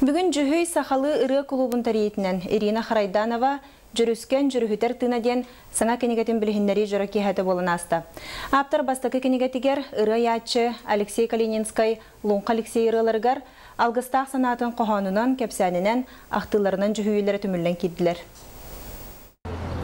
Бүгүн Дьүһүй сахалыы ырыа кулуубун тэрийиитинэн Ирина Харайданова Дьүрүскэн дьүрүһүтэр тыына диэн саҥа кинигэтин билиһиннэрии дьоро киэһэтэ буолан ааста. Ааптар бастакы кинигэтигэр ырыа айааччы Алексей Калининскай Луҥха Алексей ырыаларыгар алгыстаах санаатын хоһоонунан, кэпсээнинэн, ахтыыларынан дьүһүйүүлэрэ түмүллэн киирдилэр.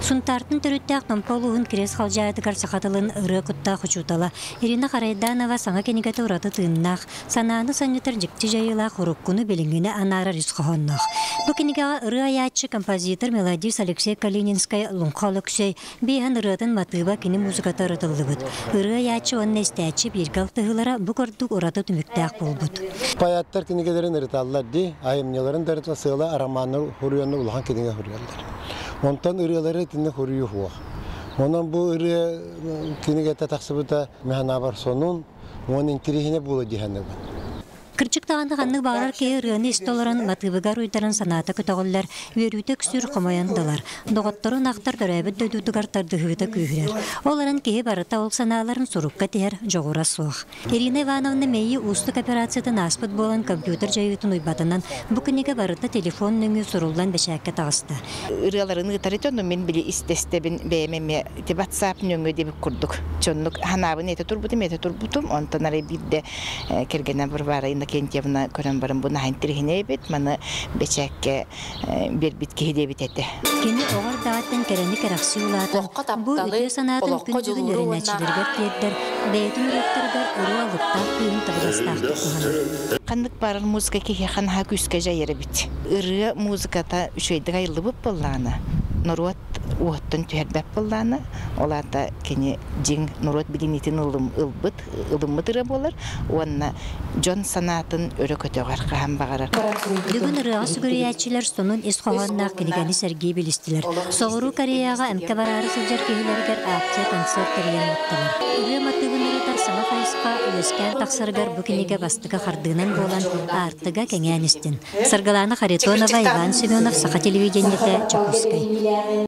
Сунтаартан төрүттээх Томпо улууһун Кириэс Халдьаайытыгар саха тылын ырыа куттаах учуутала Ирина Харайданова саҥа кинигэтэ ураты тыыннаах, санааны санньытар дьикти дьайыылаах уруккуну билиҥҥини анаарар ис хоһоонноох. Бу кинигэҕэ ырыа айааччы, композитор, мелодист Алексей Калининскай Луҥха Өлөксөй биэһэн ырыатын матыыба кини музыката ырытыллыбыт. Ырыа айааччы уонна истээччи бииргэ алтыһыылара бу курдук ураты түмүктээх буолбут. Поэттар кинигэлэрин ырыталлар дии, айымньыларын да ырыталлар, сыала романнар суруйаннар улахан кинигэ суруйаллар. Онтон ырыалары итинник суруйуу суох. Онон бу ырыа кинигэтэ тахсыбыта механабар сонун, уон интириэһинэ буола дии саныыбын. Кырдьык даҕаны ханнык баҕарар киһи ырыаны истэ олорон матыыбыгар уйдаран санаата көтөҕүллэр, үөрүүтэ үксүүр хомойон да ылар. Доҕотторун ахтар төрөөбүт дойдутугар тардыһыыта күүһүрэр. Ол эрэн киһи барыта ол санааларын сурукка тиһэр дьоҕура суох. Ирина Ивановна мэйии уустук операциятын ааспыт буолан компьютер дьайыытын уйбатынан бу кинигэ барыта телефон нөҥүө суруллан бэчээккэ таҕыста. Ырыаларын ыытар этэ, ону мин били истэстэбин бэйэм эмиэ ити WhatsApp нөҥүө диэбит курдук. Дьоннук ханаабын этэ турбутум, этэ турбутум. Онтон арай биирдэ кэргэнэ Варвара Иннокентьевна көрөн баран бу наһаа интэриэһинэй эбит, маны бэчээккэ биэрбит киһи диэбит этэ. Кини оҕо эрдэҕиттэн кэрэни кэрэхсии улаатан, Олоххо бу тапталы, үтүө санаатын олоххо күн бүгүн дьулууру уонна үөрэнээччилэригэр тиэрдэр, бэйэтин уруоктарыгар ырыа алыптаах күүһүн табыгастаахтык туһанар. Ханнык баарар музыка киһиэхэ наһаа күүскэ дьайар эбит. Ырыа музыката үчүгэйдик айыллыбыт буоллаҕына, норуот уоттан түһэрбэт буоллаҕына, ол аата кини дьиҥ норуот билиниитин ылбыт, ылыммыт ырыа буолар уонна дьон санаатын өрө көтөҕөр хаһан баҕарар. Бүгүн ырыаҕа сүгүрүйээччилэр сонун ис хоһоонноох кинигэни сэргии билистилэр. Соҕуруу Кореяҕа эмкэ бараары сылдьар киһилэригэр акция-концерт тэрийэн ыыттылар. Ырыа матыыбын ырытар саҥа хайысха үөскээн тахсарыгар бу кинигэ бастакы хардыынан буолан аартыга кэҥээн истин. Саргылаана Харитонова, Иван Семенов, Саха телевидениетэ, Дьокуускай.